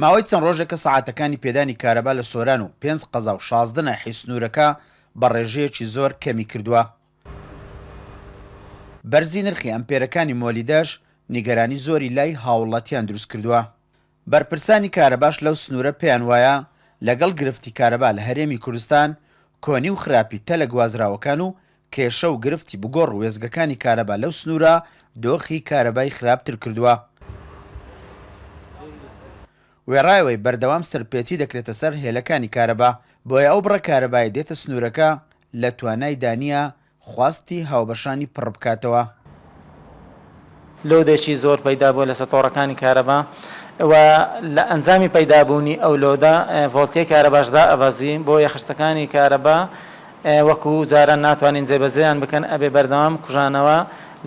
ماوەی چەند ڕۆژێکە سەعاتەکانی پێدانی کارەبا لە سۆران و پێنج قەزا و 16 ناحیەی سنوورەکە بە ڕێژەیەکی زۆر کەمی کردووە. بەرزی نرخی ئەمپێرەکانی مۆلیدەش نیگەرانی زۆری لای هاوڵاتیان دروستکردووە. بەرپرسانی کارەباش لەو سنوورە پێیان وایە لەگەڵ گرفتی کارەبا لە هەرێمی کوردستان، کۆنی و خراپی تەلە گوازراوەکان و کێشە و گرفتی بگۆڕ و وێستگەکانی کارەبا لەو سنوورە دۆخی کارەبای خراپتر کردووە. وێڕای ئەوەی بەردەوام سەرپێچی دەکرێتە سەر هێلەکانی کارەبا، بۆیە ئەو بڕە کارەبایەی دێتە سنوورەکە لە توانایدا نییە خواستی هاوبەشانی پڕبکاتەوە. load ێکی زۆر پەیدا بووە لەسەر تۆڕەکانی کارەبا و لە ئەنجامی پەیدابوونی ئەو load ە ڤۆڵتیەی کارەباش دائەبەزی، بۆیە خشتەکانی کارەبا وەکو جاران ناتوانین جێبەجێیان بکەن، ئەبێ بەردەوام کوژانەوە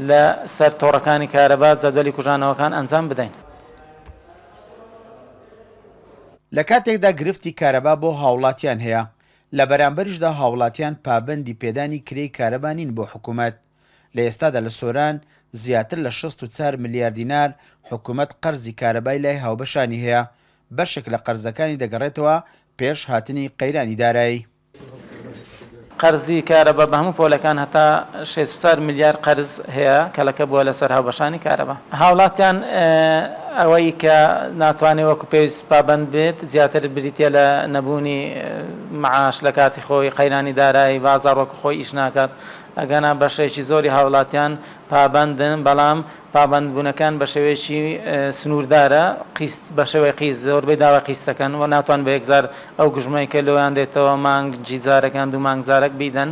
لە سەر تۆڕەکانی کارەبا جەدوەلی کوژانەوەکان ئەنجام بدەین. لە کاتێکدا گرفتی کارەبا بۆ هاوڵاتیان هەیە، لە بەرامبەریشدا هاوڵاتیان پابەندی پێدانی کرێی کارەبا نین بۆ حکومەت. لە ئێستادا لە سۆران زیاتر لە 64 ملیار دینار حکومەت قەرزی کارەبای لای هاوبەشانی هەیە، بەشێک لە قەرزەکانی دەگەڕێتەوە پێش هاتنی قەیرانی دارایی. قەرزی کارەبا بە هەموو پۆلەکان هەتا 64 ملیار قەرز هەیە کەڵەکە بووە لەسەر هاوبەشانی کارەبا. هاوڵاتیان ئەوەی کە ناتوانێت وەکو پێویست پابەند بێت زیاتر بریتیە لە نەبوونی معاش لە کاتی خۆی، قەیرانی دارایی، بازاڕ وەکو خۆی ئیش ناکات، ئەگەنا بەشێکی زۆری هاوڵاتیان پابەندن بەڵام پابەندبوونەکان بە شێوەیەکی سنووردارە، قیست بە شێوەی قیست زۆربەی داوای قیست دەکەن و ناتوان بە یەکجار ئەو گوژمەی کە لۆیان دێتەوە مانگی جارێک یان دوو مانگ جارێک بیدەن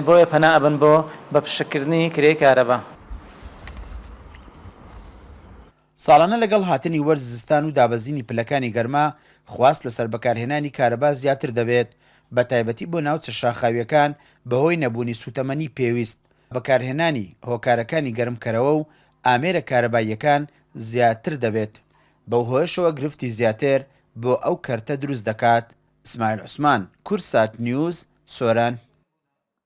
بۆیە پەنا ئەبەن بۆ بە پشککردنی کرێی کارەبا. ساڵانە لەگەڵ هاتنی وەرز زستان و دابەزینی پلەکانی گەرما، خواست لەسەر بەکارهێنانی کارەبا زیاتر دەبێت، بەتایبەتی بۆ ناوچە شاخاوییەکان بەهۆی نەبوونی سووتەمەنی پێویست، بەکارهێنانی هۆکارەکانی گەرمکەرەوە و ئامێرە کارەباییەکان زیاتر دەبێت، بەو هۆیەشەوە گرفتی زیاتر بۆ ئەو کەرتە دروست دەکات. ئیسماعیل عوسمان، کوردسات نیوز، سۆران.